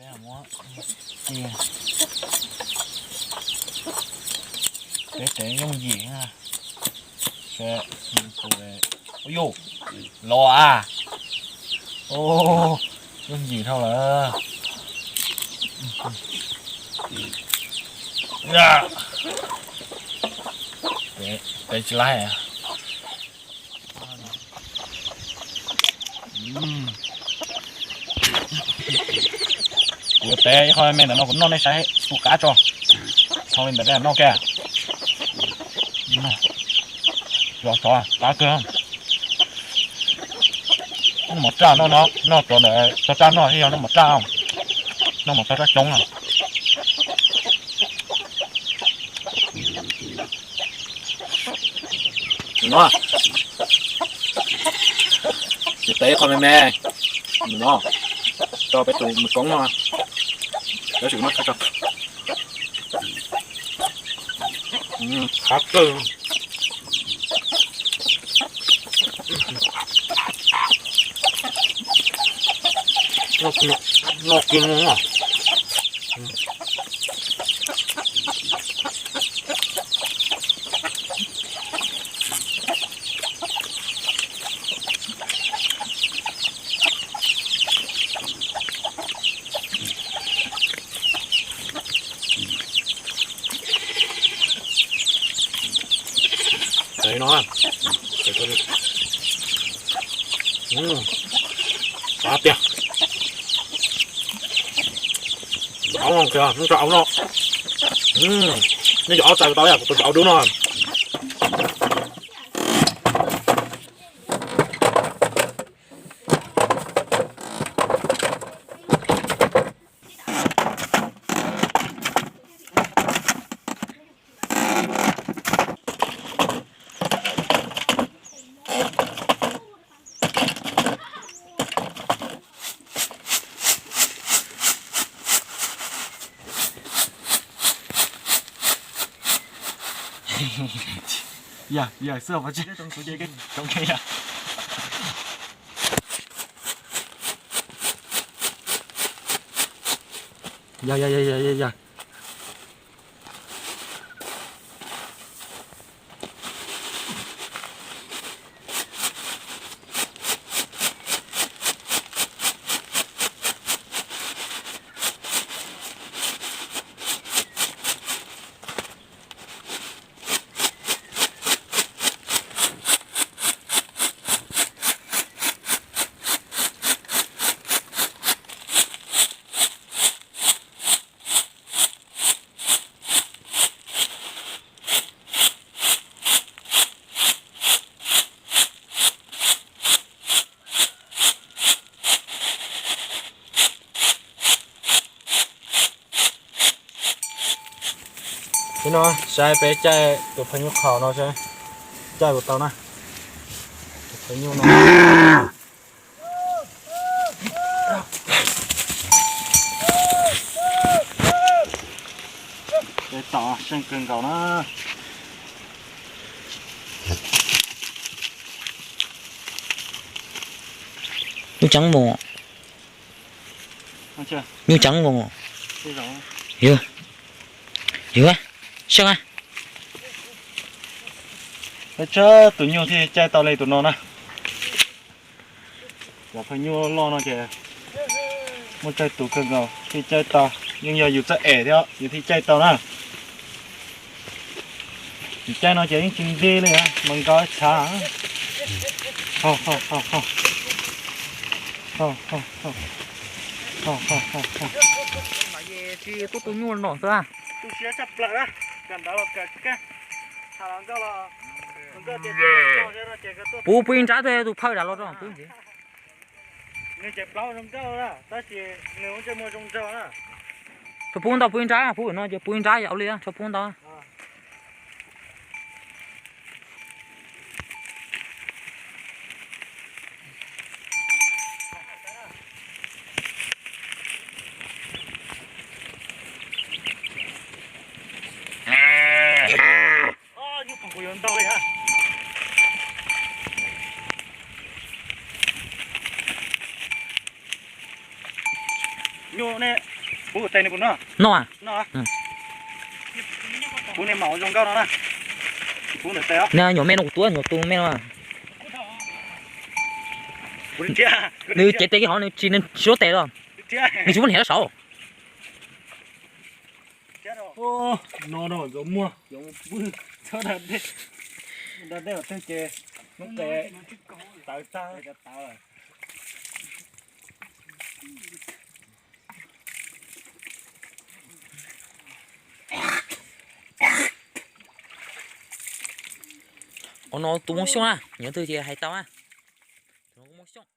Peb tev yooj yim na. Ua yuj, los a. Yooj yim dhau lawm. Tev tsis laib. Kuv tev ib qho me ntawm no kuv noj nej saib tu qab tso. Thau li ntawm no noj kiag. Yog tsov qab kawg. Noj mov raj noj no, noj tsov ntawm tsov raj noj thiab yog noj mov raj, noj mov tsov raj coob na. No, ces tev qho me me no, tso peb tus mws koob no, peb tus no tso. Qab kawg. Noj kiag no. Tev no, qab tiag. Aub no kiag, muab rau aub no. Nej cov aub txaws tau yom, kuv tus cov aub dub no. Yog, yog xwb, yog, yog, yog, yog. Nim no saib peb caij tus phaj nyuj qhaum no seb caij puas tau na. Tus phaj nyuj no peb tom seej kawg nkaus na. Nyuj ceeb mus. Nyuj ceeb mus. Yog, yog, seej a. Tsawg tus nyuj thiaj caij tau li tus no na. Cov phaj nyuj loj no ces muaj tsawg tus kawg nkaus thiaj caij tau, yeej yog yus txawj em thiab yus thiaj caij tau na. Yus caij no ces yeej tsis nti li, mas nkaus chav. Tsis tub tus nyuj no xwb. Puv, puv ib nrab, tus phawj dam los rau puv ntxiv. Tso puv ntau, puv ib nrab, puv no ces puv ib nrab yog ua li, tso puv ntau. Nyuam tes nws puas noj? Noj. Kuv niag maum zoo nkauj no na. Kuv niag nyuam me no kuv tua nyuam tus me no. Nws cev tes kiag hov nws tsis, nws tsis ua tes los. Nws tsis muab niam rau saud. No no ntxuav muag, ntxuav pw txhob da dej, da dej os twg ces muab tes tawv tag. Qhov no tus Hmoob Xyooj na, nyob twg ces hais tau na. Tus no Hmoob Xyooj.